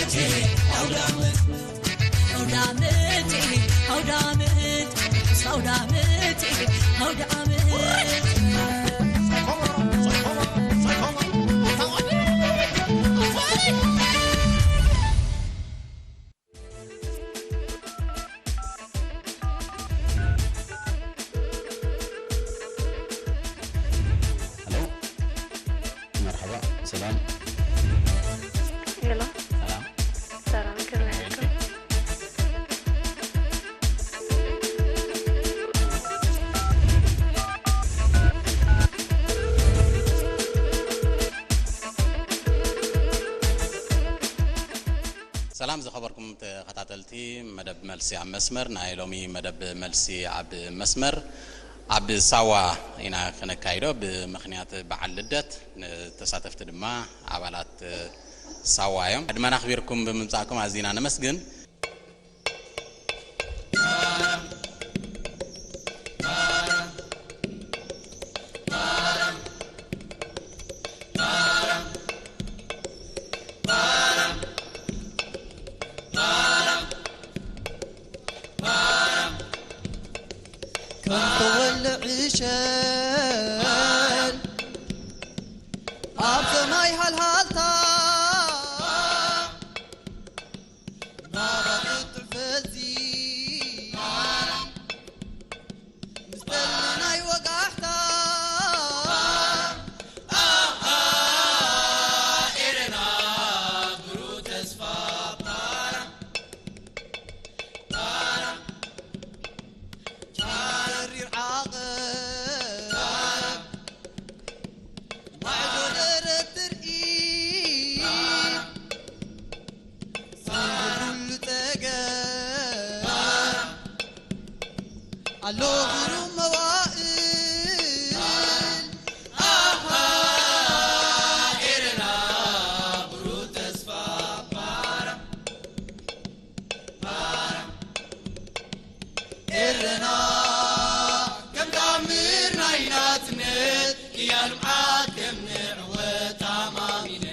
ኣውዳመት ኣውዳመት ኣውዳመት ኣውዳመት ኣውዳመት መርሓባ ሰላም። ሄሎ ሰላም። ሰላም ከመይ ኣለኩም? ሰላም ዝኸበርኩም ተኸታተልቲ መደብ መልሲ ኣብ መስመር፣ ናይ ሎሚ መደብ መልሲ ኣብ መስመር ኣብ ሳዋ ኢና ክነካይዶ። ብምኽንያት በዓል ልደት ንተሳተፍቲ ድማ ኣባላት ሳዋ እዮም። ዕድመና ኣኽቢርኩም ብምምጻእኩም ኣዚና ነመስግን። ከም ተወልዕ ሸል ኣብ ሰማይ ሃልሃልታ ናባትት ፈዚ ምስ ጠሊ ናይ ወጋሕታ ኣሃ ኤረና ብሩህ ተስፋ ፓራ ፓራ ፓራ ሪር ዓቐብ ማዕዶ ደረት ትርኢ ኩሉ ጸገም ኣሎ ግሩም መዋእል ኣሃ ኤረና ብሩህ ተስፋ ፓራ ፓራ ኤረና ከም ተኣምር ናይ ናጽነት ቅያ ልምዓት ከም ንዕወት ተኣማሚነ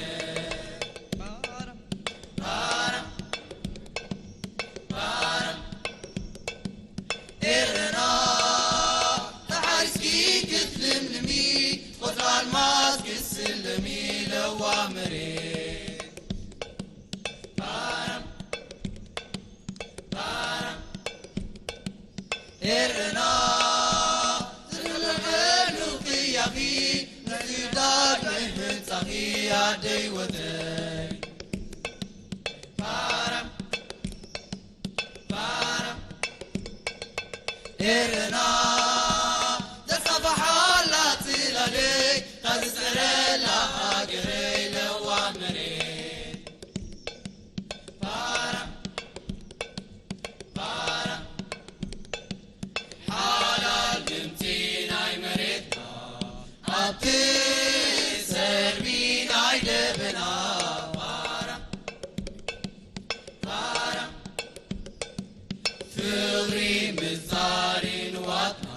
ኤረና ተሓሪስኪ ክትልምልሚ ቆጽሊ ኣልማዝ ክትስልሚ ለዋ መሬት ኤረና ዝለመኑ ቅያኺ ንዳግመ ህንጻኺ ኣደይ ወተይ ፓራ ፓራ ኤረና ተሳፋሓላ ትላለይ ታዝጸረላ ሃገረይ ለዋ መሬት ፓራ ፓራ ሓላል ድምጺ ናይ መሬትና ኣብቲ ሰርቢ ናይ ደበና ፓራ ፓራ ፍቕሪ ምጻሪ ንዋትና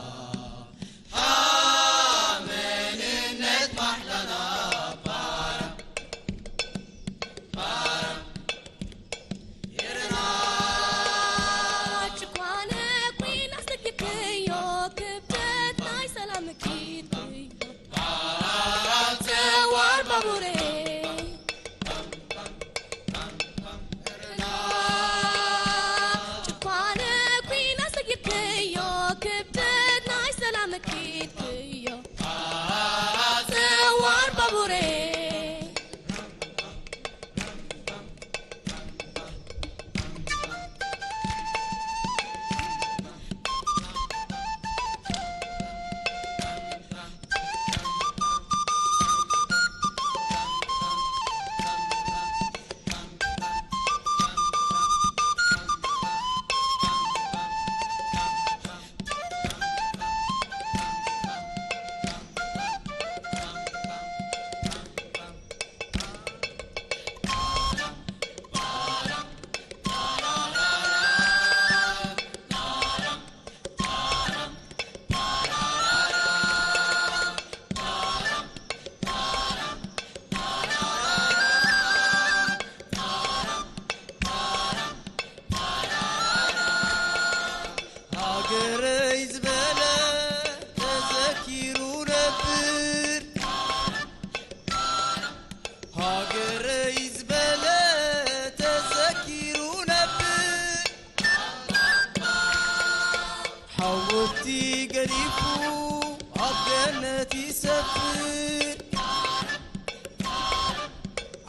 ኣብ ገነት ይሰፍር።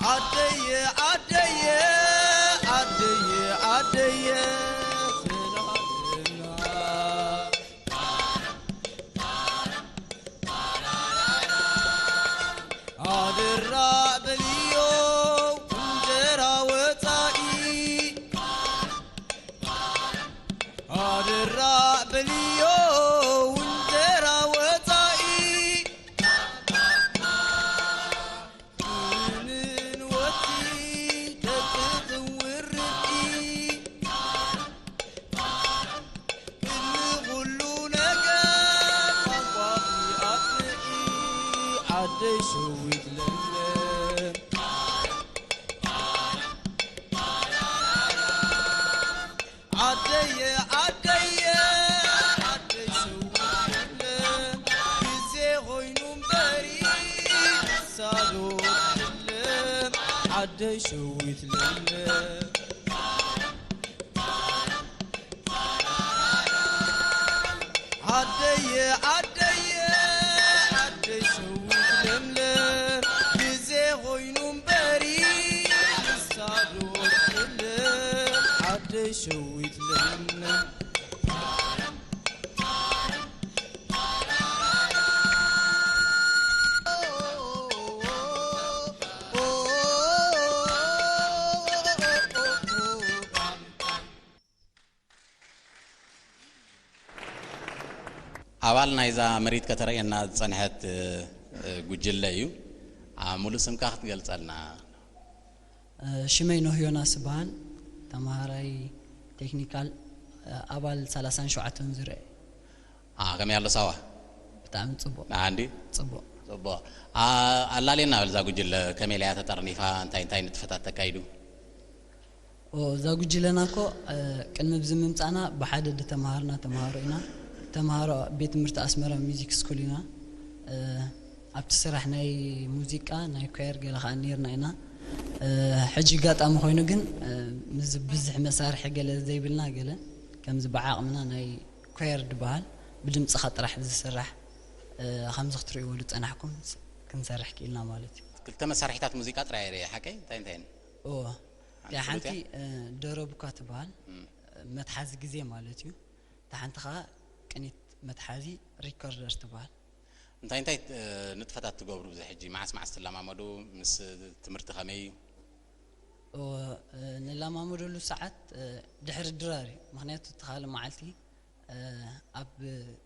ዓደየ ዓደየ ዓደየ ዓደየ ዘላለም ኣደራ በልዮ እንጀራ ወፃኢ ኣደራ በልዮ እንጀራ ወፃኢ ምንን ወፂ ደቂ ትውርዲ ቅድሚ ኩሉ ነገር ቋንቋኺ ኣጽንዒ ዓደይ ሸዊት ለምለም ዓደየ ዓደየ ዓደይ ሸዊት ለምለም ግዜ ኮይኑ እምበሪ ንሳዶ ትልም ዓደይ ሸዊት ለምለም ዓደየ ዓደየ ዓደይ ሸዊት ለምለም ግዜ ኮይኑ እምበሪ ንሳዶ ትልም ዓደይ ሸዊት ለምለም ኣባል ናይዛ ምርኢት ከተርእየና ዝጸንሐት፣ እ፣ እ፣ ጉጅለ እዩ። ኣ፣ ሙሉእ ስምካ ክትገልጸልና? እ፣ ሽመይ ኖህ ዮናስ እበሃል። ተመሃራይ ቴክኒካል፣ እ፣ ኣባል ሰላሳን ሸውዓተን ዙርያ። ኣ፣ ከመይ ኣሎ ሳዋ? ብጣዕሚ ጽቡቕ። ደሓን ድዩ? ጽቡቕ። ጽቡቕ። ኣ፣ ኣላልየና በል እዛ ጉጅለ ከመይ ኢላ እያ ተጠርኒፋ? እንታይ እንታይ ንጥፈታት ተካይዱ? ኦ፣ እዛ ጉጅለና እኮ፣ እ፣ ቅድሚ ብዚ ምምጻእና ብሓደ ዝተመሃርና ተመሃሮ ኢና። ተመሃሮ ቤት ትምህርቲ ኣስመራ ሚውዚክ ስኩል ኢና። እ፣ ኣብቲ ስራሕ ናይ ሙዚቃ፣ ናይ ኳየር ገለ ከኣ ነይርና ኢና። እ፣ ሕጂ ኣጋጣሚ ኮይኑ ግን፣ እ፣ ምስ ብዝሒ መሳርሒ ገለ ዘይብልና ገለ፣ ከምዚ ብዓቕምና ናይ ኳየር ዝበሃል ብድምጽኻ ጥራሕ ዝስራሕ፣ እ፣ ከምዚ ክትርእይዎ ዝጸናሕኩም ስ-፣ ክንሰርሕ ክኢልና ማለት እዩ። ክልተ መሳርሒታት ሙዚቃ ጥራይ እየ ርእየ፣ ሓቀይ? እንታይ እንታይ እየን? እዎ። እታ ሓንቲ ሓንቲ፣ ጽቡቅ እያ። እ፣ ደረቡካ ትበሃል። እም። መትሓዚ ግዜ ማለት እዩ። እታ ሓንቲ ኸኣ ቅኒት መትሓዚ ሪኮርደር ትበሃል። እንታይ እንታይ፣ እ፣ ንጥፈታት ትገብሩ ኣብዚ ሕጂ? መዓስ መዓስ ትለማመዱ? ምስ ትምህርቲ ከመይ እዩ? እዎ፣ እ፣ ንለማመደሉ ሰዓት፣ እ፣ ድሕሪ ድራር እዩ። ምኽንያቱ እቲ ካልእ መዓልቲ፣ እ፣ ኣብ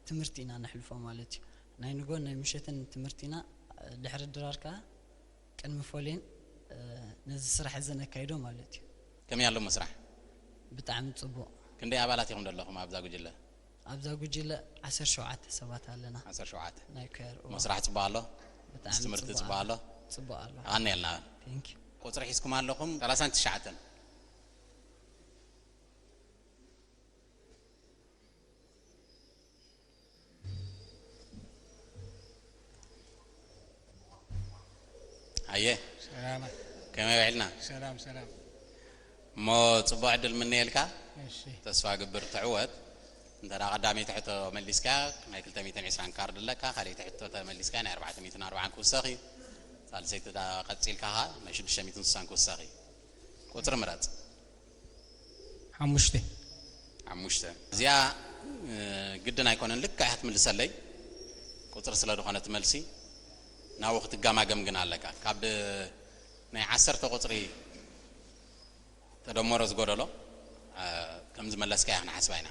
ትምህርቲ ኢና ነሕልፎ ማለት እዩ። ናይ ንጎን ናይ ምሸትን ትምህርቲ ኢና፣ እ፣ ድሕሪ ድራር ከኣ ቅድሚ ፎሌን፣ እ፣ ነዚ ስራሕ እዚ ነካይዶ ማለት እዩ። ከመይ ኣሎ እሞ ስራሕ? ብጣዕሚ ጽቡቕ። ክንደይ ኣባላት ኢኹም ዘለኹም ኣብዛ ጉጅለ? ኣብዛ ጉጅለ ዓሰርተ ሸውዓተ ሰባት ኣለና። ዓሰርተ ሸውዓተ። ናይ ኳየር፣ እሞ እዋ። ስራሕ ጽቡቕ ኣሎ? ብጣዕሚ ምስ ትምህርቲ ጽቡቕ ጽቡቕ ኣሎ። ኣሎ? ጽቡቕ ኣሎ። የቐንየልና። ቴንክ ዩ። ቁጽሪ ሒዝኩም ኣለኹም ሰላሳን ትሽዓተን። ኣየ። ሰላም። ከመይ ውዒልና? ሰላም፣ ሰላም። እሞ ጽቡቕ ዕድል ምነየልካ። እሺ። ተስፋ ግብር ትዕወት። እንተ ደኣ ቀዳመይቲ ሕቶ መሊስካ፣ ናይ ክልተ ሚእትን ዕስራን ካርድ ኣለካ፣ ካልኣይቲ ሕቶ ተመሊስካ፣ ናይ ኣርባዕተ ሚእትን ኣርባዓን ክውሰኽ እዩ። ሳልሰይቲ ደኣ ቀጺልካ ኸኣ፣ ናይ ሽዱሽተ ሚእትን ስሳን ክውሰኽ እዩ። ቁጽሪ ምረጽ። ሓሙሽተ። ሓሙሽተ። እዚኣ፣ እ፣ ግድን ኣይኮነን፣ ልክዕ እያ ክትምልሰለይ። ቁጽሪ ስለ ዝኾነ እቲ መልሲ፣ ናብኡ ክትገማገም ግን ኣለካ። ካብ ናይ ዓሰርተ ቁጽሪ ተደመሮ ዝጎደሎ፣ እ፣ ከም ዝመለስካ እያ ክንሓስባ ኢና።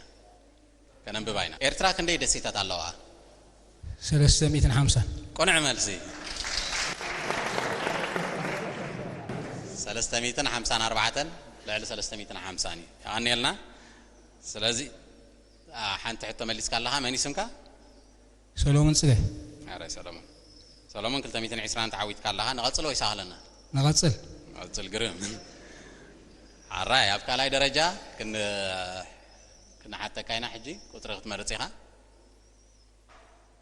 ከነንብባ ኢና። ኤርትራ ክንደይ ደሴታት ኣለዋ? ሰለስተ ሚእትን ሓምሳን። ቅኑዕ መልሲ። ሰለስተ ሚእትን ሓምሳን ኣርባዕተን፣ ልዕሊ ሰለስተ ሚእትን ሓምሳን እዩ። የቐንየልና። ስለዚ፣ ኣ፣ ሓንቲ ሕቶ መሊስካ ኣለኻ። መን እዩ ስምካ? ሰሎሞን ጽገ። ኣረ ሰሎሞን። ሰሎሞን፣ ክልተ ሚእትን ዕስራን ተዓዊትካ ኣለኻ። ንቐጽል ወይስ ኣለና? ንቐጽል። ንቐጽል፣ ግርም። ሓራይ፣ ኣብ ካልኣይ ደረጃ ክን-፣ ክንሓተካ ኢና ሕጂ። ቁጽሪ ክትመርጽ ኢኻ።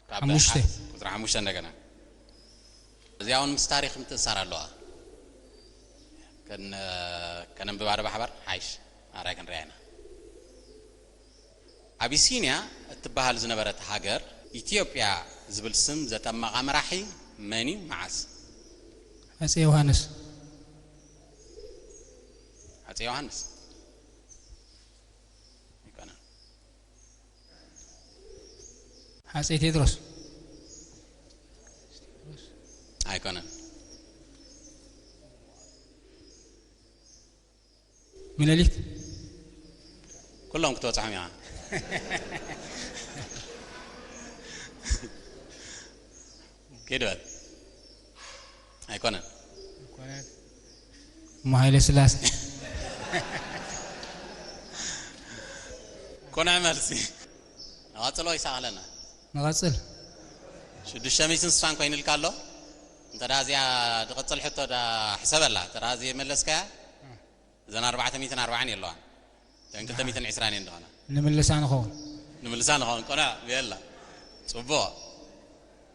ካብ ሓሙሽተ። ሓ-፣ ቁጽሪ ሓሙሽተ እንደገና። እዚኣ እውን ምስ ታሪኽ ምትእስሳር ኣለዋ። ከን-፣ ከነንብባ ዶ ብሓባር? ሓይሽ፣ ማራይ ክንሪኣ ኢና። ኣቢሲንያ እትበሃል ዝነበረት ሃገር ኢትዮጵያ ዝብል ስም ዘጠመቓ መራሒ መን እዩ? መዓስ? ኣጼ ዮሃንስ። ኣጼ ዮሃንስ ኣይኮነን። ኣጼ ቴድሮስ። ኣይኮነን። ሚነሊክ። ኩሎም ክትበፅሖም ኢኻ። ኪድ በል። ኣይኮነን። እሞ ሃይለ ስላሴ። ኮነ መልሲ። ንቐፅሎ ይሳቕለና። ንቐፅል። ሽዱሽተ ሚእትን ስሳን ኮይኑልካ ኣሎ። እንተ ደኣ እዚኣ ዝቐፅል ሕቶ ዳ ሕሰበላ። እንተ ደኣ ዘይመለስካያ እዘን ኣርባዕተ ሚእትን ኣርባዓን የለዋን። እተን ክልተ ሚእትን ዕስራን እየን ዝኾና። ንምልሳ ንኸውን። ንምልሳ ንኸውን። ቆንዕ ብየላ። ፅቡቕ።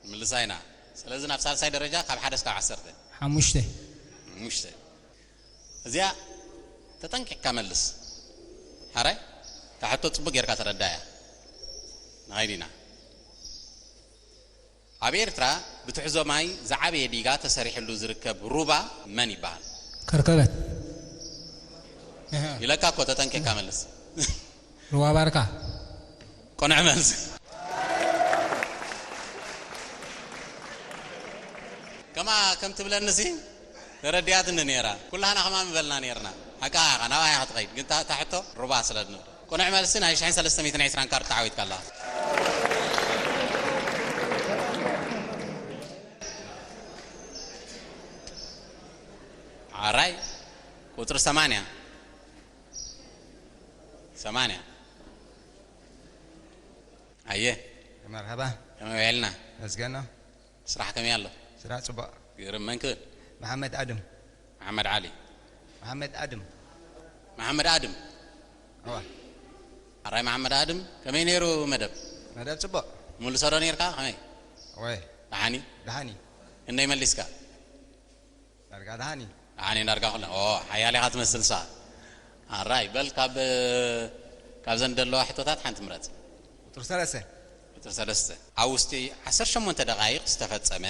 ንምልሳ ኢና። ስለዚ ናብ ሳልሳይ ደረጃ ካብ ሓደ እስካብ ዓሰርተ። ሓሙሽተ። ሓሙሽተ። እዚኣ ተጠንቂቕካ መልስ። ሓራይ? እታ ሕቶ ፅቡቅ ጌርካ ተረዳያ። ንኸይድ ኢና። ኣብ ኤርትራ ብትሕዞ ማይ ዝዓበየ ዲጋ ተሰሪሕሉ ዝርከብ ሩባ መን ይበሃል? ከርከበት። ኢለካ እኮ ተጠንቂቕካ መልስ። ሩባ ባርካ። ቆንዕ መልስ። ከማ ከም ትብለኒ ሲ ተረዲኣትኒ ነይራ። ኩላህና ከማ ምበልና ነይርና። ሓቃ ኢኻ፣ ናብኣ ኢኻ ትኸይድ። ግን እታ እታ ሕቶ ሩባ ስለ ድንብል። ቅኑዕ መልሲ ናይ ሽሕን ሰለስተ ሚእትን ዕስራን ካርድ ተዓዊትካ ኣለኻ። ዓራይ ቁፅሪ ሰማንያ። ሰማንያ። ኣየ። መርሃባ። ከመይ ውዒልና? መስገን ነው። ስራሕ ከመይ ኣሎ? ስራሕ ጽቡቕ። ግርም። መን ክብል? መሓመድ ኣድም። መሓመድ ዓሊ። መሓመድ ኣድም። መሓመድ ኣድም። እዋ። ኣራይ መሓመድ ኣድም፣ ከመይ ነይሩ መደብ? መደብ ጽቡቕ። ሙልሶ ዶ ነይርካ? ከመይ? ወይ። ደሓኒ? ደሓኒ። ክንደይ መሊስካ? ዳርጋ ደሓኒ። ደሓኒ ዳርጋ ኩለን። ኦ፣ ሓያል ኢኻ ትመስል ንስኻ። ኣራይ፣ በል ካብ፣ ካብዘን ዘለዋ ሕቶታት ሓንቲ ምረጽ። ቁጽሪ ሰለስተ። ቁጽሪ ሰለስተ። ኣብ ውሽጢ ዓሰርተ ሸሞንተ ደቓይቕ ዝተፈጸመ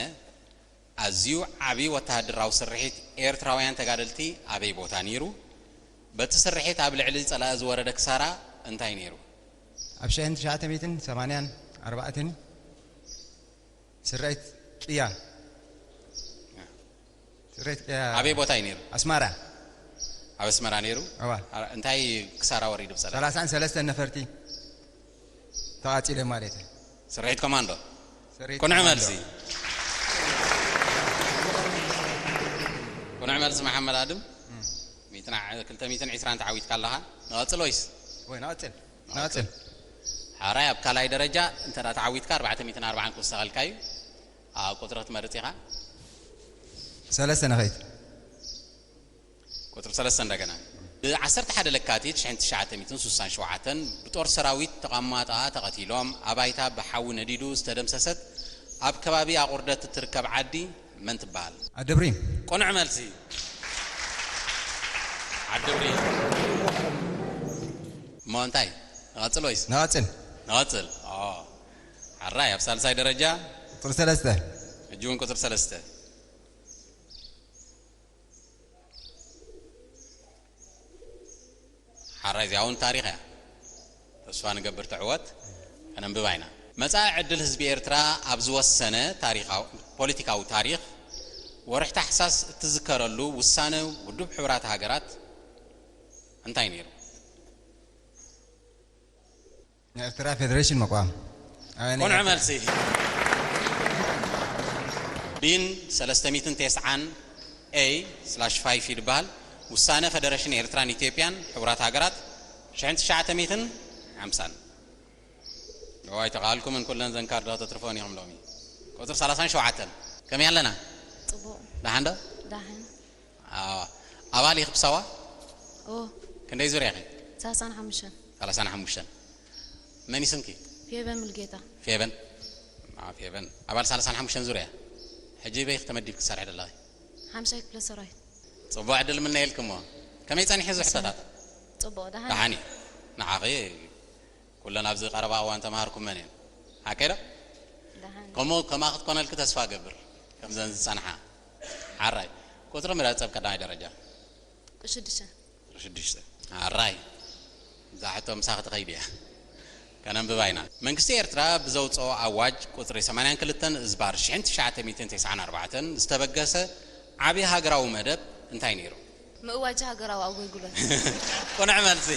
ኣዝዩ ዓቢ ወተሃደራዊ ስርሒት ኤርትራውያን ተጋደልቲ ኣበይ ቦታ ነይሩ? በቲ ስርሒት ኣብ ልዕሊ ጸላኢ ዝወረደ ክሳራ እንታይ ነይሩ? ኣብ ሽሕን ትሽዓተ ሚእትን ሰማንያን ኣርባዕተን ስርሒት ቅያ። ስርሒት ቅያ። ኣበይ ቦታ እዩ ነይሩ? ኣስመራ። ኣብ ኣስመራ ነይሩ? እዋ። ኣ-፣ እንታይ ክሳራ ወሪዱ ብጸላኢ? ሰላሳን ሰለስተን ነፈርቲ ተቓጺለ ማለት እዩ። ስርሒት ኮማንዶ? ስርሒት ቅኑዕ ኮማንዶ። መልሲ። ቅኑዕ መልሲ መሓመድ ኣድም። ሚእትን ዓ-፣ ክልተ ሚእትን ዕስራን ተዓዊትካ ኣለኻ። ንቐጽል ወይስ? ወይ ንቐጽል። ንቐጽል። ሓራይ ኣብ ካልኣይ ደረጃ እንተ ደኣ ተዓዊትካ ኣርባዕተ ሚእትን ኣርባዓን ክውሰኸልካ እዩ። ኣብ ቁጽሪ ክትመርጽ ኢኻ። ሰለስተ ንኸይድ። ቁጽሪ ሰለስተ እንደገና። ብ ዓሰርተ ሓደ ለካቲት ሽሕን ትሽዓተ ሚእትን ስሳን ሸውዓተን ብጦር ሰራዊት ተቐማጣ ተቐቲሎም፣ ኣባይታ ብሓዊ ነዲዱ ዝተደምሰሰት ኣብ ከባቢ ኣቑርደት እትርከብ ዓዲ መን ትበሃል? ኣደብሪም። ቅኑዕ መልሲ። ዓድብሪም። እሞ እንታይ? ንቐጽል ወይስ? ንቐጽል። ንቐጽል። ኦ። ሓራይ ኣብ ሳልሳይ ደረጃ። ቁጽሪ ሰለስተ። ሕጂ እውን ቁጽሪ ሰለስተ። ሓራይ እዚኣ እውን ታሪኽ እያ። ተስፋ ንገብር ትዕወት። ከነንብባ ኢና። መጻኢ ዕድል ህዝቢ ኤርትራ ኣብ ዝወሰነ ታሪኻዊ፣ ፖለቲካዊ ታሪኽ፣ ወርሒ ታሕሳስ እትዝከረሉ ውሳነ ውድብ ሕቡራት ሃገራት እንታይ ነይሩ? ናይ ኤርትራ ፌደሬሽን መቋም። ኣበየናይ ቅኑዕ ኤርትራ? መልሲ። ቢን ሰለስተ ሚእትን ተስዓን ኤ ስላሽ ፋይፍ ይድበሃል። ውሳነ ፈደረሽን ኤርትራን ኢትዮጵያን ሕቡራት ሃገራት ሽሕን ትሽዓተ ሚእትን ሓምሳን። እዋይ፣ ተቓልኩምን ኩለን ዘን ካርድ ተትርፎን ኢኹም ሎሚ። ቁጽሪ ሰላሳን ሸውዓተን። ከመይ ኣለና? ጽቡቕ። ደሓን ዶ? ደሓን። ኣዋ። ኣባል ኢኺ ብሳዋ? ኦ፣ ክንደይ ዙርያ ኢኺ? ሰላሳን ሓሙሽተን። ሰላሳን ሓሙሽተን። መን እዩ ስምኪ? ፌበን ሙልጌታ። ፌበን። ኣ፣ ፌበን። ኣባል ሰላሳን ሓሙሽተን ዙርያ። ሕጂ በይ ተመዲብኪ ትሰርሒ ዘለኺ? ሓምሻይ ክፍለ ሰራዊት። ጽቡቕ ዕድል ምነየልክሞ። ከመይ ጸኒሑ እዚ ሕቶታት? ጽቡቕ፣ ደሓን። ደሓን እዩ። ንዓኺ ኩለን ኣብዚ ቀረባ እዋን ተማሃርኩመን እየን። ሓቀይ ዶ? ከምኡ ከማ ክትኮነልኪ ተስፋ ገብር። ከምዘን ዝጸንሓ። ሓራይ። ቁጽሪ ምረጽ ኣብ ቀዳማይ ደረጃ። ሽዱሽተ። ሽዱሽተ። ሓራይ። እዛ ሕቶ ምሳኺ ትኸይድ እያ። ከነንብባ ኢና። መንግስቲ ኤርትራ ብዘውፅኦ ኣዋጅ ቁፅሪ ሰማንያን ክልተን እዝባር ሽሕን ትሽዓተ ሚእትን ተስዓን ኣርባዕተን ዝተበገሰ ዓብዪ ሃገራዊ መደብ እንታይ ነይሩ? ምእዋጅ ሃገራዊ ኣጎልጉሎት። ቁኑዕ መልሲ።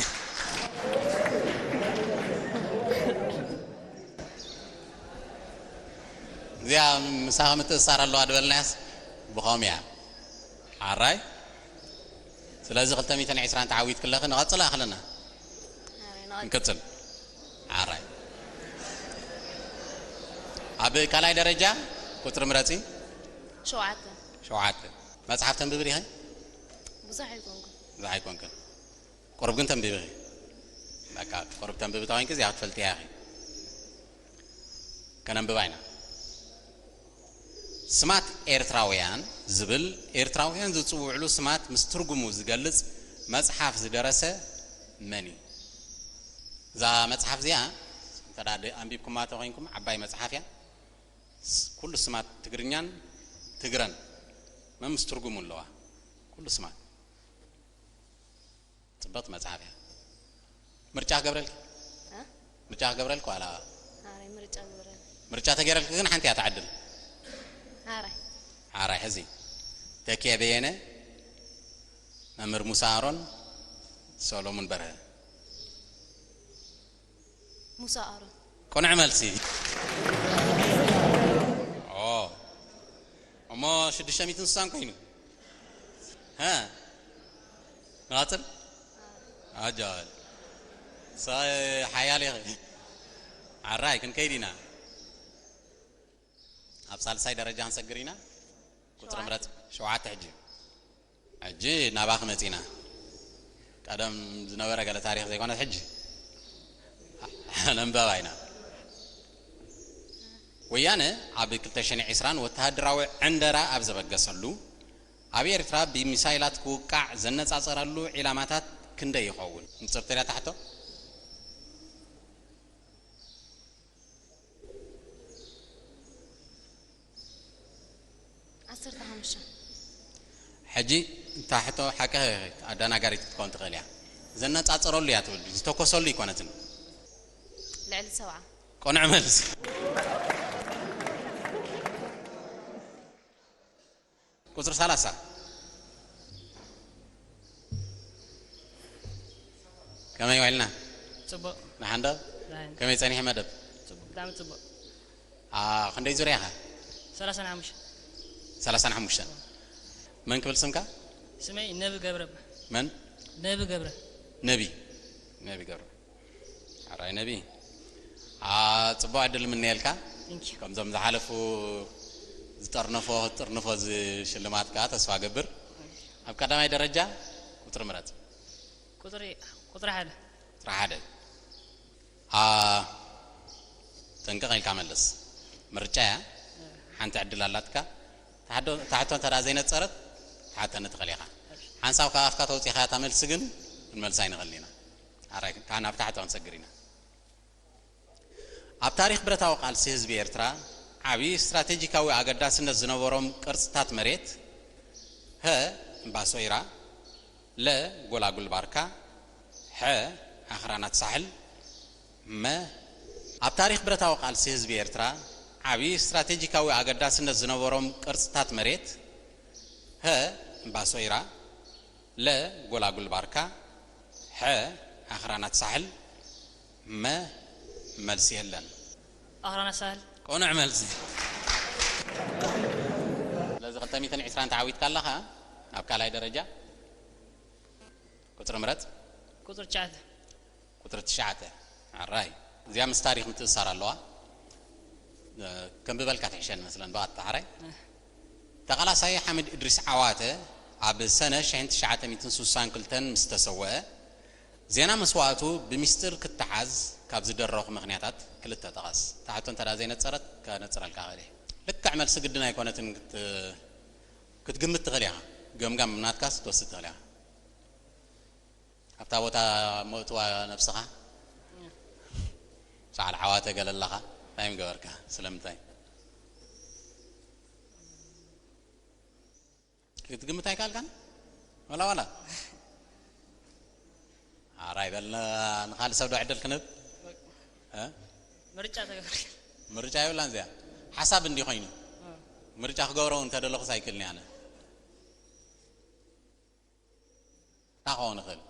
እዚኣ ምሳኺ ምትእሳር ኣለዋ ድበልናያስ ብኸም እያ። ሓራይ። ስለዚ ክልተ ሚእትን ዕስራን ተዓዊት ክለኺ ንቐጽል ኣኽለና። ንቅጽል። ሓራይ። ኣብ ካልኣይ ደረጃ ቁጽሪ ምረጺ። ሸውዓተ። ሸውዓተ። መጽሓፍ ተንብቢ ዲኺ? ብዙሕ ኣይኮንኩ። ብዙሕ ኣይኮንክን። ቁሩብ ግን ተንብቢ ኢኺ። በቃ ቁሩብ ተንብቢ ተኾይንኪ እዚኣ ክትፈልጥያ ኢኺ። ከነንብባ ኢና። ስማት ኤርትራውያን ዝብል ኤርትራውያን ዝጽውዕሉ ስማት ምስ ትርጉሙ ዝገልጽ መጽሓፍ ዝደረሰ መን እዩ? እዛ መጽሓፍ እዚኣ እንተ ደኣ ደ- ኣንቢብኩማ ተኾይንኩም ዓባይ መጽሓፍ እያ። ስ- ኩሉ ስማት ትግርኛን ትግረን መምስ ትርጉሙ ኣለዋ። ኩሉ ስማት ጽብቕቲ መጽሓፍ እያ። ምርጫ ክገብረልኪ? እ? ምርጫ ክገብረልኪ ዋላ? ኣረ ምርጫ ግበረኒ። ምርጫ ተገይረልኪ ግን ሓንቲ እያ ትዓድል። ኣረ ሓራይ ሕዚ ተኪኤ በየነ፣ መምህር ሙሳ ኣሮን፣ ሰሎሙን በርሀ። ሙሳ ኣሮን። ቅኑዕ መልሲ። ኦ፣ እሞ ሽዱሽተ ሚእትን ስሳን ኮይኑ። ሀ? ንቐጽል? ኣጃል። ሳ-፣ ሓያል ኢኺ። ኣራይ፣ ክንከይድ ኢና። ኣብ ሳልሳይ ደረጃ ክንሰግር ኢና። ቁጽሪ ምረጽ። ሸውዓተ ሕጂ። ሕጂ ናባኺ መጺና። ቀደም ዝነበረ ገለ ታሪኽ ዘይኮነት ሕጂ ነንበባ ኢና። ወያነ ኣብ ክልተ ሽሕን ዕስራን ወተሃደራዊ ዕንደራ ኣብ ዘበገሰሉ፣ ኣብ ኤርትራ ብሚሳይላት ክውቃዕ ዘነጻጸረሉ ዒላማታት ክንደይ ይኸውን? ንጽርቲ ኢላ ታሕቶ። ዓሰርተ ሓሙሽተ። ሕጂ እታ ሕቶ ሓቂ ኣደናጋሪት ክትከውን ትኽእል እያ። ዘነጻጽረሉ እያ ትብል፣ ዝተኮሰሉ ኣይኮነትን። ልዕሊ ሰብዓ። ቅኑዕ መልሲ። ቁጽሪ ሰላሳ። ከመይ ውዒልና? ጽቡቕ። ደሓን ዶ? ደሓን። ከመይ ጸኒሑ መደብ? ጽቡቕ፣ ብጣዕሚ ጽቡቕ። ኣ፣ ክንደይ ዙርያ ኢኻ? ሰላሳን ሓሙሽተ። ሰላሳን ሓሙሽተን። መን ክብል ስምካ? ስመይ ነቢ ገብረ እባ። መን? ነቢ ገብረ። ነቢ። ነቢ ገብረ። ሓራይ ነቢ። ኣ፣ ጽቡቕ ዕድል ምነየልካ። Thank you። ከምዞም ዝሓለፉ ዝጠርነፎ፣ ትጥርንፎ እዚ ሽልማት ከኣ ተስፋ ገብር። ኣብ ቀዳማይ ደረጃ ቁጽሪ ምረጽ። ቁጽሪ፣ ቁጽሪ ሓደ። ቁጽሪ ሓደ። ኣ፣ ጥንቅቕ ኢልካ መልስ። ምርጫ እያ። ሓንቲ ዕድል ኣላትካ። ታሕዶ-፣ ታሕቶ እንተ ደኣ ዘይነጸረት፣ ትሓተኒ ትኽእል ኢኻ። ሓንሳብ ካብ ኣፍካ ተውጺኻ እታ መልሲ ግን ክንመልሳ ኣይንኽእልን ኢና። ኣራይ፣ ካብ ናብ ታሕቶ ክንሰግር ኢና። ኣብ ታሪኽ ብረታዊ ቃልሲ ህዝቢ ኤርትራ ዓቢ ስትራቴጂካዊ ኣገዳስነት ዝነበሮም ቅርጽታት መሬት፣ ሀ፣ እምባ ሶይራ፣ ለ፣ ጎላጉል ባርካ፣ ሐ፣ ኣኽራናት ሳሕል፣ መ፣ ኣብ ታሪኽ ብረታዊ ቃልሲ ህዝቢ ኤርትራ ዓቢ ስትራቴጂካዊ ኣገዳስነት ዝነበሮም ቅርጽታት መሬት፣ ሀ፣ እምባ ሶይራ፣ ለ፣ ጎላጉል ባርካ፣ ሐ፣ ኣኽራናት ሳሕል፣ መ፣ መልሲ የለን። ኣኽራናት ሳሕል። ቅኑዕ መልሲ። ስለዚ ክልተ ሚእትን ዕስራን ተዓዊትካ ኣለኻ ኣብ ካልኣይ ደረጃ። ቁጽሪ ምረጽ። ቁጽሪ ትሽዓተ። ቁጽሪ ትሽዓተ። ኣራይ። እዚኣ ምስ ታሪኽ ምትእሳር ኣለዋ። እ፣ ከንብበልካ ትሕሸኒ መስለን፣ ብኣታ ሓራይ። ተቓላሳይ ሓምድ እድሪስ ዓዋተ ኣብ ሰነ ሽሕን ትሽዓተ ሚእትን ስሳን ክልተን ምስ ተሰወአ፣ ዜና መስዋእቱ ብሚስጥር ክተሓዝ ካብ ዝደረኹ ምኽንያታት ክልተ ጥቀስ። እታ ሕቶ እንተ ደኣ ዘይነጸረት፣ ከነጽረልካ እኽእል እየ። ልክዕ መልሲ ግድን ኣይኮነትን ክት-፣ ክትግምት ትኽእል ኢኻ። ገምጋም ናትካስ ክትወስድ ትኽእል ኢኻ። ኣብታ ቦታ መእትዋ ነብስኻ? ሰዓል ዓዋተ ገለ ኣለኻ? እንታይ ምገበርካ? ስለምንታይ? ክትግምት ኣይከኣልካን? ዋላ ዋላ። ኣራይ በል፣ ንኻልእ ሰብ ዶ ዕድል ክንህብ? እ? ምርጫ ተገብር። ምርጫ የብላን እዚኣ። ሓሳብ እንዲ ኮይኑ። ምርጫ ክገብሮ እውን እንተደለኹስ ኣይክእልን እየ ኣነ። እንታይ ክኸውን ይኽእል?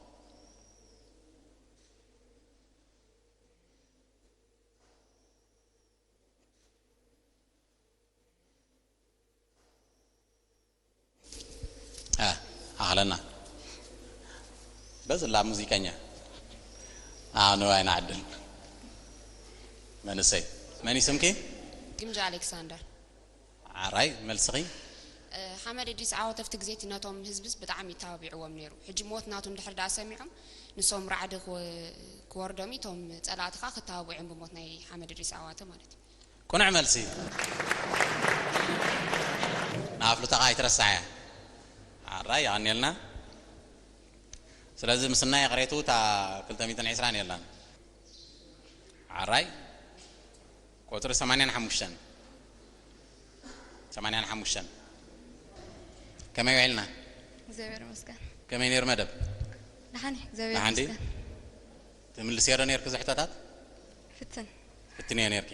እ፣ ኣኽለና። በዝላ ሙዚቀኛ። ኣዎ፣ ንዋይ ንዓድል። መንእሰይ። መን እዩ ስምኪ? ግምጃ ኣሌክሳንደር። ኣራይ፣ መልስኺ? እ፣ ሓመድ እድሪስ ዓወት ኣብቲ ግዜ እቲ ነቶም ህዝብስ ብጣዕሚ ይተባቢዕዎም ነይሩ። ሕጂ ሞት ናቱ እንድሕር ደኣ ሰሚዖም፣ ንሶም ራዕዲ ክወ-፣ ክወርዶም እዩ፣ እቶም ጸላእቲ ከኣ ክተባብዑ እዮም ብሞት ናይ ሓመድ እድሪስ ዓዋተ ማለት እዩ። ቅኑዕ መልሲ። ንኣፍልጦኻ ኣይትረስዓያ። ኣራይ፣ የቐንየልና። ስለዚ ምስና ይቕሬቱ እታ ክልተ ሚእትን ዕስራን የላን። ኣራይ፣ ቁጽሪ ሰማንያን ሓሙሽተን። ሰማንያን ሓሙሽተን። ከመይ ውዒልና? እግዚኣብሔር ይመስገን። ከመይ ነይሩ መደብ? ደሓን እዩ፣ እግዚኣብሔር ደሓን ድዩ? ይመስገን። ትምልስዮ ዶ ነይርኪ እዚ ሕቶታት? ፍትን። ፍትንዮ ነይርኪ።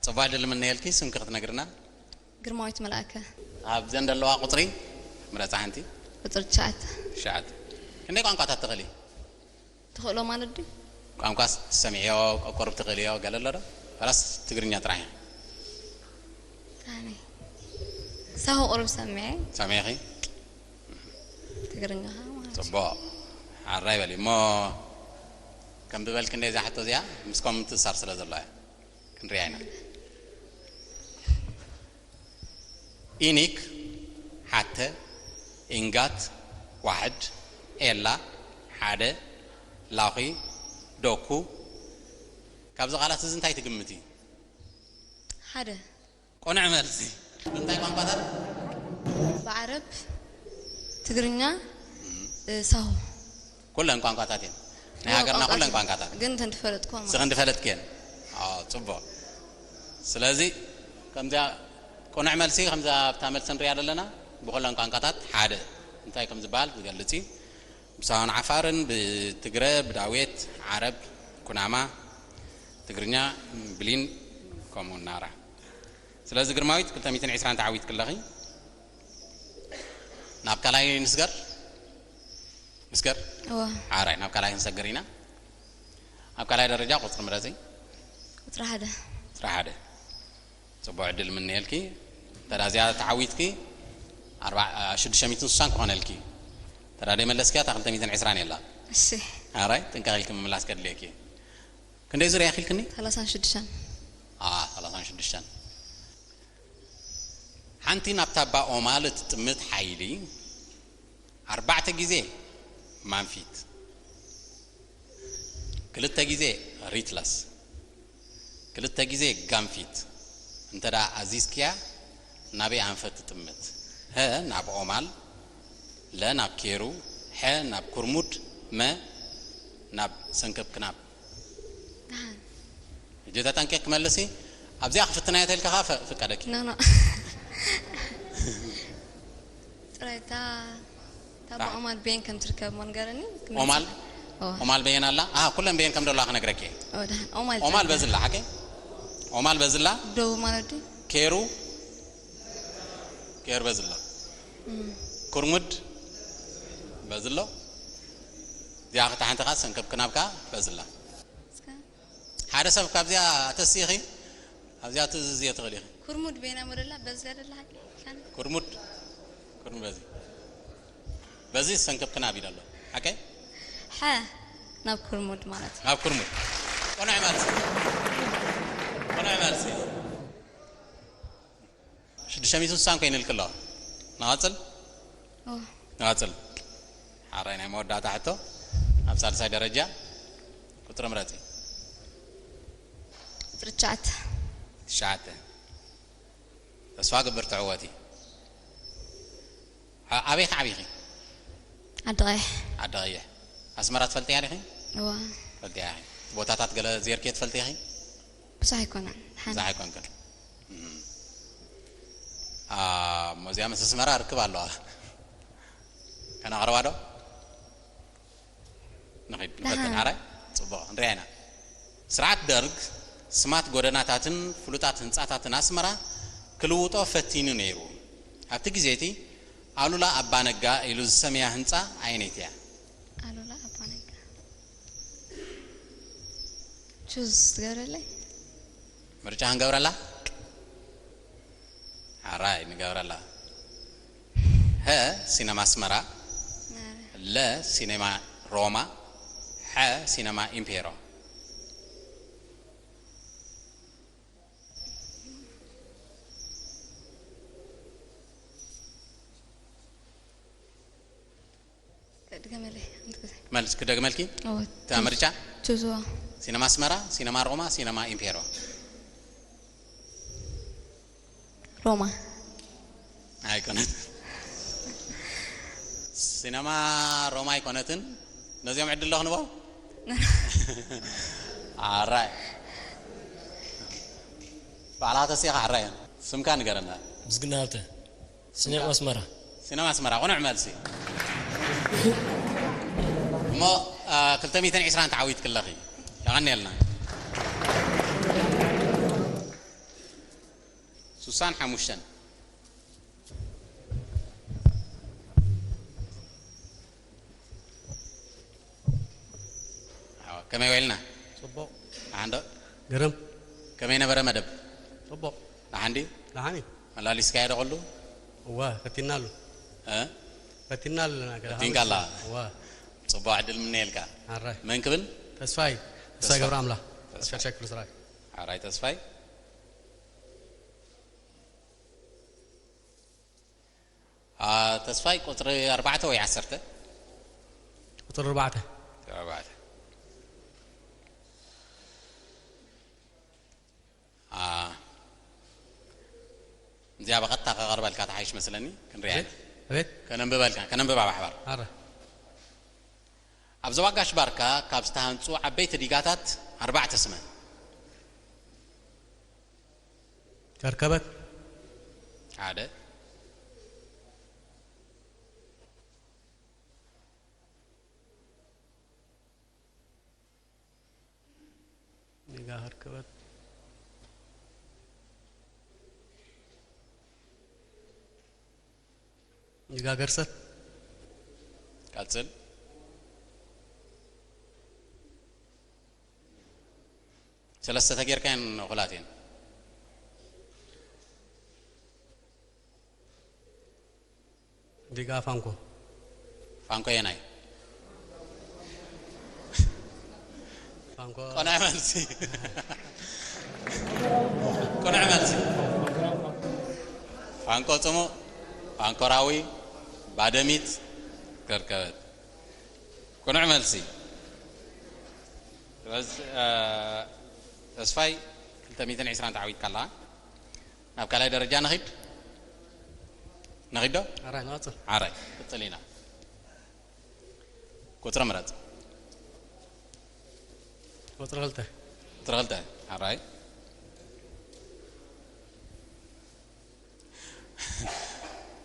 ጽቡቕ ዕድል ንምነየልኪ፣ ስምኪ ክትነግርና? ግርማዊት መልኣከ። ኣብዘን ዘለዋ ቁጽሪ ምረጻ ሓንቲ። ቁጽሪ ትሽዓተ። ትሽዓተ። ክንደይ ቋንቋታት ትኽእሊ? ትኽእሎ ማለት ድዩ? ቋንቋስ ትሰምዕዮ፣ ቆቆርብ ትኽእልዮ፣ ገለ ኣሎ ዶ? ፈላስ ትግርኛ ጥራሕ እያ። ኣነ ሳሆ ቁሩብ ሰሚዐ። ሰሚዕኺ? ትግርኛ ኸዓ ማለት እዩ። ጽቡቕ። ሓራይ በሊ እሞ፣ ከም ዝበልኪ እንደ እዛ ሕቶ እዚኣ ምስኮም ምትእሳር ስለ ዘሎ እያ። ክንሪኣ ኢና። ኢኒክ፣ ሓተ፣ ኢንጋት፣ ዋሕድ፣ ኤላ፣ ሓደ፣ ላኺ፣ ዶኩ። ካብዚ ቃላት እዚ እንታይ ትግምቲ? ሓደ። ቅኑዕ መልሲ። ብምንታይ ቋንቋታት? ብዓረብ፣ ትግርኛ፣ እ፣ ሳሆ። ኩለን ቋንቋታት እየን። ናይ እዎ፣ ሃገርና ቋንቋታት ኩለን እየን። ቋንቋታት። ግን እተን ዝፈለጥኩወን ማለት ስኽን ዝፈለጥክየን። ኣዎ፣ ጽቡቕ። ስለዚ፣ ከምዚኣ ቅኑዕ መልሲ፣ ከምዛ ኣብታ መልሲ ንሪኣ ዘለና፣ ብኹለን ቋንቋታት ሓደ እንታይ ከም ዝበሃል ዝገልጽ እዩ። ብሳሆን ዓፋርን፣ ብትግረ፣ ብዳዌት፣ ዓረብ፣ ኩናማ፣ ትግርኛ፣ ብሊን፣ ከምኡ ናራ። ስለዚ ግርማዊት፣ ክልተ ሚእትን ዕስራን ተዓዊትኪ ኣለኺ። ናብ ካልኣይ ንስገር? ንስገር? እወ። ሓራይ፣ ናብ ካልኣይ ክንሰግር ኢና። ኣብ ካልኣይ ደረጃ ቁጽሪ ምረጺ። ቁጽሪ ሓደ። ቁጽሪ ሓደ። ጽቡቕ ዕድል ምነየልኪ። እንተ ደኣ እዚኣ ተዓዊትኪ፣ ኣርባ-፣ ሽዱሽተ ሚእትን ስሳን ክኾነልኪ። እንተ ደኣ ደይመለስኪያ፣ እታ ክልተ ሚእትን ዕስራን የላ። እሺ። ሓራይ፣ ጥንቃቕ ኢልኪ ምምላስ ከድልየኪ። ክንደይ ዙርያ ኢኺ ኢልክኒ? ሰላሳን ሽዱሽተን። ኣ፣ ሰላሳን ሽዱሽተን። ሓንቲ ናብታ ኣባ ኦማል እትጥምት ሓይሊ ኣርባዕተ ግዜ ማንፊት፣ ክልተ ግዜ ሪትለስ፣ ክልተ ግዜ ጋንፊት እንተ ደኣ ኣዚዝክያ ናበይ ኣንፈት ትጥምት? ሀ ናብ ኦማል፣ ለ ናብ ኬሩ፣ ሐ ናብ ኩርሙድ፣ መ ናብ ሰንከብ ክናብ። ደሓን። ሕጂ ተጠንቂቕ ክመልሲ ኣብዚኣ ክፍትና እየ ተልካ ኸዓ ፈ-፣ ፍቀደኪ። ኖ፣ ኖ። ጥራይ እታ፣ እታ ታ- ብኦማል በየን ከም ትርከብ እሞ ንገረኒ። ክመልስ። ኦማል? ኦ። ኦማል በየን ኣላ? ኣሃ፣ ኩለን በየን ከም ደለዋ ክነግረኪ እየ። ኦ፣ ደሓን። ኦማል ኦማል ጥራይ። በዝላ፣ ሓቀይ? ኦማል በዝላ? ደቡብ ማለት ድዩ? ኬሩ? ኬር በዝላ። እም። ኩርሙድ በዝሎ። እዚኣ ክታሕንቲ ኸዓ ሰንከብ ክናብ ከኣ በዝላ። እስከ ሓደ ሰብ ካብዚኣ ተስኢኺ፣ ኣብዚኣ ትእዝዝዮ ትኽእል ኢኺ። ኩርሙድ በይና መደላ በዚ ያደላ ሓቂ ካን ኩርሙድ፣ ኩርሙድ በዚ። በዚ ሰንከብ ክናብ ኢሉ ኣሎ። ሓቀይ? ሓ ናብ ኩርሙድ ማለት እዩ። ናብ ኩርሙድ። ቅኑዕ መልሲ። ቅኑዕ መልሲ። ሽዱሽተ ሚእትን ስሳን ኮይኑልኪ ኣሎ። ንቐጽል? ኦ። ንቐጽል። ሓራይ ናይ መወዳእታ ሕቶ። ኣብ ሳልሳይ ደረጃ ቁጽሪ ምረጺ። ቁጽሪ ትሽዓተ። ትሽዓተ። ተስፋ ግብር ትዕወቲ። ኣ-፣ ኣበይ ከ ዓቢኺ? ዓዲ ቀይሕ። ዓዲ ቀይሕ። ኣስመራ ትፈልጥያ ዲኺ? እዋ። ትፈልጥያ ኢኺ። ቦታታት ገለ ዜርክዮ ትፈልጢ ኢኺ? ብዙሕ ኣይኮነን። ብዙሕ ኣይኮንክን። እም። አ፣ እሞ እዚኣ ምስ ኣስመራ ርክብ ኣለዋ። ከነቕርባ ዶ? ንኺድ፣ ንፈትን። ሓራይ? ጽቡቕ፣ ንሪኣ ኢና። ስርዓት ደርግ ስማት ጎደናታትን ፍሉጣት ህንጻታትን ኣስመራ ክልውጦ ፈቲኑ ነይሩ። ኣብቲ ግዜ እቲ ኣሉላ ኣባነጋ ኢሉ ዝሰምያ ህንጻ ኣየነይቲ እያ? ኣሉላ ኣባነጋ። ቹዝ ትገብረለይ? ምርጫ ክንገብረላ? ሓራይ ንገብረላ። ሀ፣ ሲነማ ኣስመራ። ማረ። ለ፣ ሲነማ ሮማ። ሐ፣ ሲነማ ኢምፔሮ። ድገመለይ፣ ሓንቲ ግዜ። መልስ ክደግመልኪ? እወ። እታ ምርጫ? ቹዝዋ። ሲነማ ኣስመራ፣ ሲነማ ሮማ፣ ሲነማ ኢምፔሮ። ሮማ። ኣይኮነትን። ሲነማ ሮማ ኣይኮነትን። ነዚኦም ዕድል ዶ ክንቦ? ኣራይ። ባዕላ ተሲኻ ኣራይ። ስምካ ንገረና። ምስግና ሃብተ። ሲኔማ ኣስመራ። ሲነማ ኣስመራ፣ ቅኑዕ መልሲ። እሞ፣ አ፣ ክልተ ሚእትን ዕስራን ተዓዊትኪ ኣለኺ። የቐንየልና። ሱሳን ሓሙሽተን። ኣዎ፣ ከመይ ውዒልና? ጽቡቕ። ደሓን ዶ? ግርም። ከመይ ነበረ መደብ? ጽቡቕ። ደሓን ድዩ? ደሓን እዩ። መላሊስካዮ ዶ ኩሉ? እወ፣ ፈቲናሉ። እ? ፈቲናሉ ኣለና፣ ገለ ፈቲንካ ኣላ? እወ። ጽቡቕ ዕድል ምነየልካ። ኣራይ። መን ክብል? ተስፋይ። ተስፋይ ተስፋይ። ገብረ ኣምላኽ። ተስፋይ። ተስፋይ ሸክሪ ስራይ። ኣራይ ተስፋይ። አ፣ ተስፋይ ቁጽሪ ኣርባዕተ ወይ ዓሰርተ? ቁጽሪ ኣርባዕተ። ቁጽሪ ኣርባዕተ። አ፣ እዚኣ ብቐጥታ ከቐርበልካ ተሓይሽ መስለኒ፣ ክንሪኣ ኢና። ኣቤት፣ ኣቤት። ከነንብበልካ፣ ከነንብባ ብሓባር። ኣረ። ኣብ ዞባ ጋሽ ባርካ ካብ ዝተሃንጹ ዓበይቲ ዲጋታት ኣርባዕተ ስመን። ከርከበት። ሓደ። ዲጋ ከርከበት። ዲጋ ገርሰት። ቀጽል። ሰለስተ ተጌርካየን እኹላት እየን። ዲጋ ፋንኮ። ፋንኮ የናይ? ፋንኮ። ቅኑዕ መልሲ። ቅኑዕ መልሲ። ፋንኮ ጽሙእ፣ ፋንኮ ራዊ፣ ባደሚት፣ ከርከበት። ቅኑዕ መልሲ። ስለዚ፣ እ፣ ተስፋይ ክልተ ሚእትን ዕስራን ተዓዊትካ ኣለኻ። ናብ ካልኣይ ደረጃ ንኺድ። ንኺድ ዶ? ኣራይ፣ ንቐጽል። ኣራይ፣ ቅጽል ኢና። ቁጽሪ ምረጽ። ቁጽሪ ክልተ። ቁጽሪ ክልተ። ኣራይ።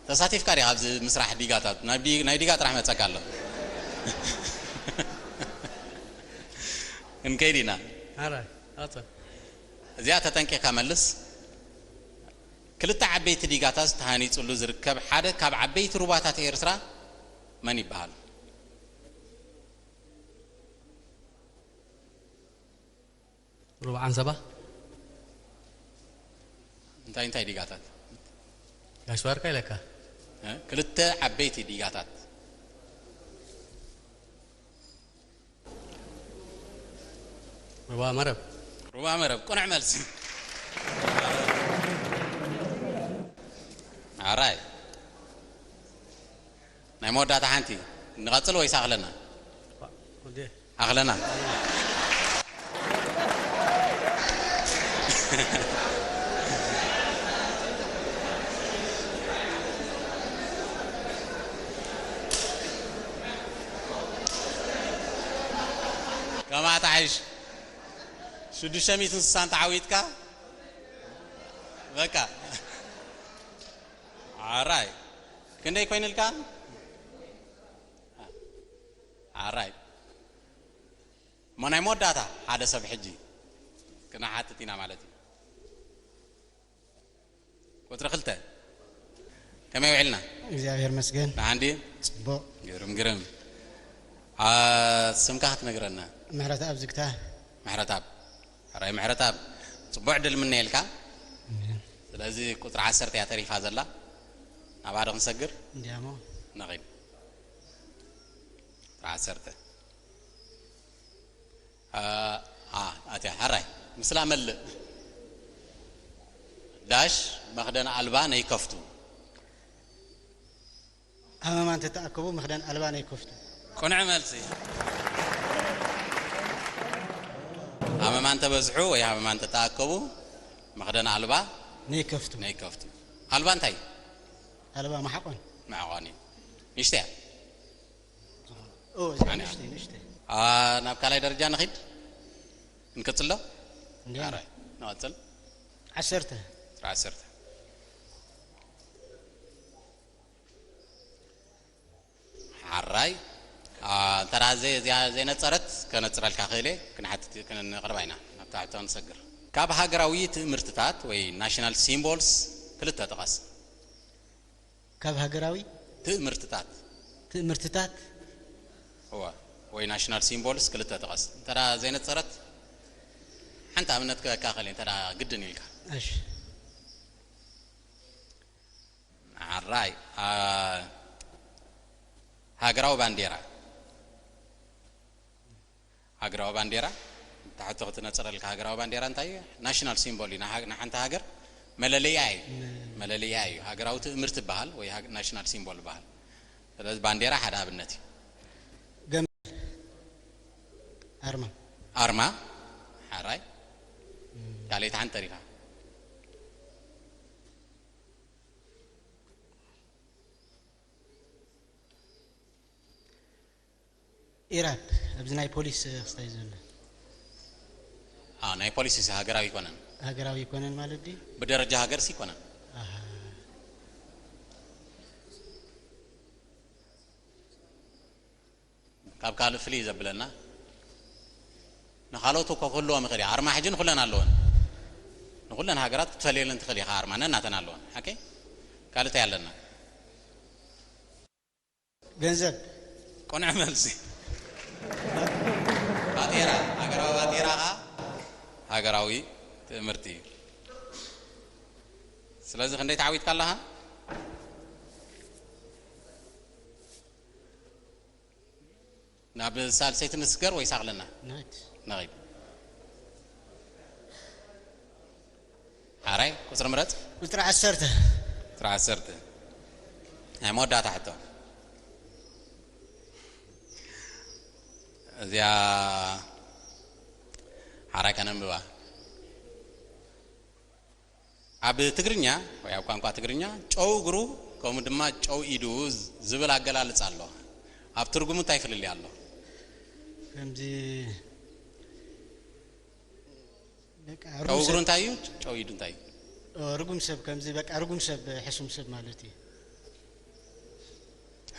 ተሳቲፍካ ዲኻ ኣብዚ ምስራሕ ዲጋታት? ናብ ዲ-፣ ናይ ዲጋ ጥራሕ መጸካ ኣሎ። ክንከይድ ኢና። ኣራይ፣ ኣቶ። እዚኣ ተጠንቂቕካ መልስ። ክልተ ዓበይቲ ዲጋታት ተሃኒጹሉ ዝርከብ ሓደ ካብ ዓበይቲ ሩባታት ኤርትራ መን ይበሃል? ሩባ ዓንሰባ። እንታይ እንታይ ዲጋታት? ጋሽ ባርካ ኢለካ። እ? ክልተ ዓበይቲ ዲጋታት። ሩባ መረብ። ሩባ መረብ፣ ቅኑዕ መልሲ። ኣራይ። ናይ መወዳእታ ሓንቲ። ንቐጽል ወይስ ኣኽለና? ወዲ። ኣኽለና። ከማኣ ተሓይሽ። ሽዱሽተ ሚእትን ስሳን ተዓዊትካ በቃ። ኣራይ ክንደይ ኮይኑልካ? ኣራይ እሞ ናይ መወዳእታ ሓደ ሰብ ሕጂ ክንሓትት ኢና ማለት እዩ። ቁፅሪ ክልተ ከመይ ውዒልና? እግዚኣብሔር መስገን። ደሓን ድዩ? ፅቡቕ። ግርም ግርም። አ፣ ስምካ ክትነግረና? ምሕረት ኣብ ዝግታ። ምሕረትኣብ። ሕራይ ምሕረትኣብ። ፅቡቕ ዕድል ምነየልካ። እምበር። ስለዚ ቁፅሪ ዓሰርተ እያ ተሪፋ ዘላ። ናብኣ ዶ ክንሰግር? እንዲያሞ። ነቒል። ቁፅሪ ዓሰርተ። አ፣ አ፣ ኣትያ፣ ሕራይ። ምስላ መልእ። ዳሽ መኽደን ኣልባ ነይከፍቱ። ሃመማ እንተተኣከቡ መኽደን ኣልባ ነይከፍቱ። ቅኑዕ መልሲ። ሃመማ እንተበዝሑ ወይ ሃመማ እንተተኣከቡ መኽደን ኣልባ ነይከፍቱ። ነይከፍቱ። ኣልባ እንታይ? ኣልባ ማሕቆን። ማሕቆን እዩ። ንእሽተያ። ኦ፣ እዚኣ ኣነ ንእሽተይ፣ ንእሽተይ። አ፣ ናብ ካልኣይ ደረጃ ንኺድ። ንቀጽሎ? እንዲያ። ኣረ፣ ንቐጽል። ዓሰርተ። ዓሰርተ። ሓራይ። አ፣ እንተ ደኣ ዘይ-፣ እዚኣ ዘይነጸረት ከነጽረልካ ክእል እየ። ክንሓትት፣ ክንቕርባ ኢና። ናብታ ሕቶ ንሰግር። ካብ ሃገራዊ ትእምርትታት ወይ ናሽናል ሲምቦልስ ክልተ ጥቀስ። ካብ ሃገራዊ ትእምርትታት። ትእምርትታት። እወ፣ ወይ ናሽናል ሲምቦልስ ክልተ ጥቀስ። እንተ ደኣ ዘይነጸረት ሓንቲ ኣብነት ክህበካ ክእል እየ፣ እንተ ደኣ ግድን ኢልካ። እሺ። ሓራይ፣ አ፣ ሃገራዊ ባንዴራ። ሃገራዊ ባንዴራ፣ እታ ሕቶ ክትነጽረልካ፣ ሃገራዊ ባንዴራ እንታይ እዩ? ናሽናል ሲምቦል እዩ። ንሃ-፣ ንሓንቲ ሃገር መለለይኣ እዩ። ም- መለለይኣ እዩ። ሃገራዊ ትእምርቲ ይበሃል ወይ ሃገ-፣ ናሽናል ሲምቦል ይበሃል። ስለዚ ባንዴራ ሓደ ኣብነት እዩ። ገመል። ኣርማ። ኣርማ፣ ሓራይ። ካልኣይቲ ሓንቲ ተሪፋ። ኢራብ፣ ኣብዚ ናይ ፖሊስ ክስታይ ዘሎ። አ፣ ናይ ፖሊስ ሃገራዊ ኣይኮነን። ሃገራዊ ኣይኮነን ማለት ድዩ? ብደረጃ ሃገርሲ ኣይኮነን። ኣሃ። ካብ ካልእ ፍልይ ዘብለና፣ ንኻልኦት እኮ ክህልዎም ይኽእል እዩ። ኣርማ ሕጂ ንኹለን ኣለወን። ንኹለን ሃገራት ክትፈልየለን ትኽእል ኢኻ ኣርማ፣ ነናተን ኣለወን። ሓቂ? ካልእ እንታይ ኣለና? ገንዘብ። ቅኑዕ መልሲ። ባጤራ፣ ሃገራዊ ባጤራ ኸኣ ሃገራዊ ትእምርቲ እዩ። ስለዚ ክንደይ ተዓዊትካ ኣለኻ? ናብ ሳልሰይቲ ንስገር ወይ ሳቕለና? ንኸይድ። ንኸይድ። ሓራይ፣ ቁጽሪ ምረጽ። ቁጽሪ ዓሰርተ። ቁጽሪ ዓሰርተ። ናይ መወዳእታ ሕቶ። እዚኣ ሓራይ ከነንብባ። ኣብ ትግርኛ ወይ ኣብ ቋንቋ ትግርኛ ጨው እግሩ ከምኡ ድማ ጨው ኢዱ ዝብል ኣገላልጻ ኣሎ። ኣብ ትርጉሙ እንታይ ፍልልይ ኣሎ? ከምዚ በቃ ጨው ርጉም እግሩ ሰብ እንታይ እዩ? ጨው ኢዱ እንታይ እዩ? ኦ፣ ርጉም ሰብ ከምዚ በቃ ርጉም ሰብ፣ ሕሱም ሰብ ማለት እዩ።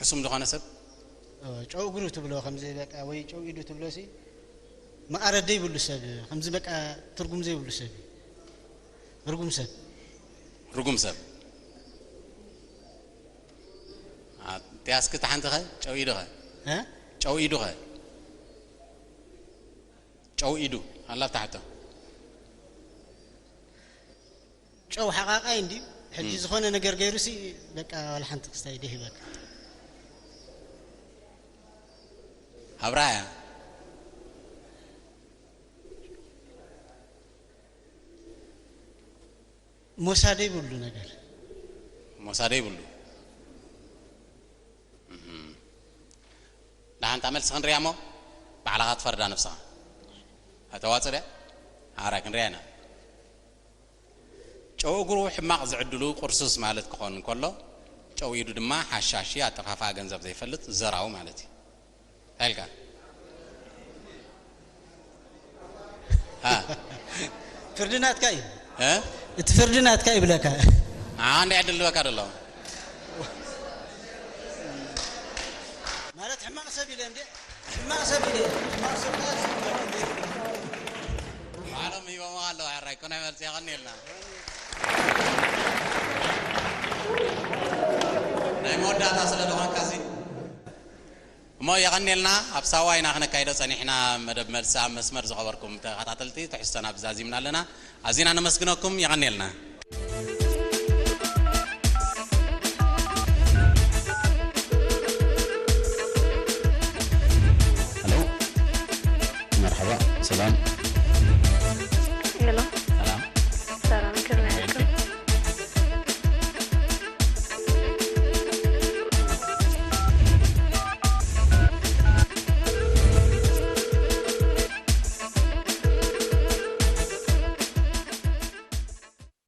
ሕሱም ዝኾነ ሰብ? ኦ፣ ጨው እግሩ ትብሎ ከምዚ በቃ ወይ ጨው ኢዱ ትብሎ ሲ መቓረድ ዘይብሉ ሰብ ከምዚ በቃ ትርጉም ዘይብሉ ሰብ እዩ። ርጉም ሰብ። ርጉም ሰብ። አ፣ ቲያስክ ተሓንቲ ኸ? ጨው ኢዱ ኸ? እ? ጨው ኢዱ ኸ? ጨው ኢዱ። ኣላ ኣብታ ሕቶ። ጨው ሓቃቃይ እንድዩ። ሕጂ እም። ዝኾነ ነገር ገይሩ ሲ በቃ ዋላ ሓንቲ ክስታይ ደይ በቃ። ኣብራያ። ሞሳ ደይብሉ ነገር። ሞሳ ደይብሉ። እም። ደሓን እታ መልሲ ክንሪኣ እሞ ባዕልኻ ትፈርዳ ነብስኻ። ኣተዋጽእ ድያ? ሓራይ ክንሪኣ ኢና። ጨው እግሩ ሕማቕ ዝዕድሉ ቁርሱስ ማለት ክኾን እንከሎ፣ ጨው ኢዱ ድማ ሓሻሺ ኣጠፋፍኣ ገንዘብ ዘይፈልጥ ዘራዊ ማለት እዩ። እንታይ ኢልካ? ሃ። ፍርዲ ናትካ እዩ። እ እቲ ፍርዲ ናትካ ይብለካ። ንዓ እንደ ዕድል ልበካ ደሎ ማለት ሕማቕ ሰብ ኢለ እንዴ? ሕማቕ ሰብ ኢለ። ሕማቕ ሰብ ባዕሎም ሂቦሞ ኣለዉ። ሕራይ ኮነ መልሲ የቐንየልና። ናይ መወዳእታ ስለ ዝኾንካ ሲ እሞ የቐንየልና። ኣብ ሳዋ ኢና ክነካይዶ ጸኒሕና መደብ መልሲ ኣብ መስመር። ዝኸበርኩም ተኸታተልቲ ትሕዝቶና ብዛዚምና ኣለና። ኣዚና ነመስግነኩም። የቐንየልና። ሄሎ፣ መርሓባ፣ ሰላም። ሄሎ፣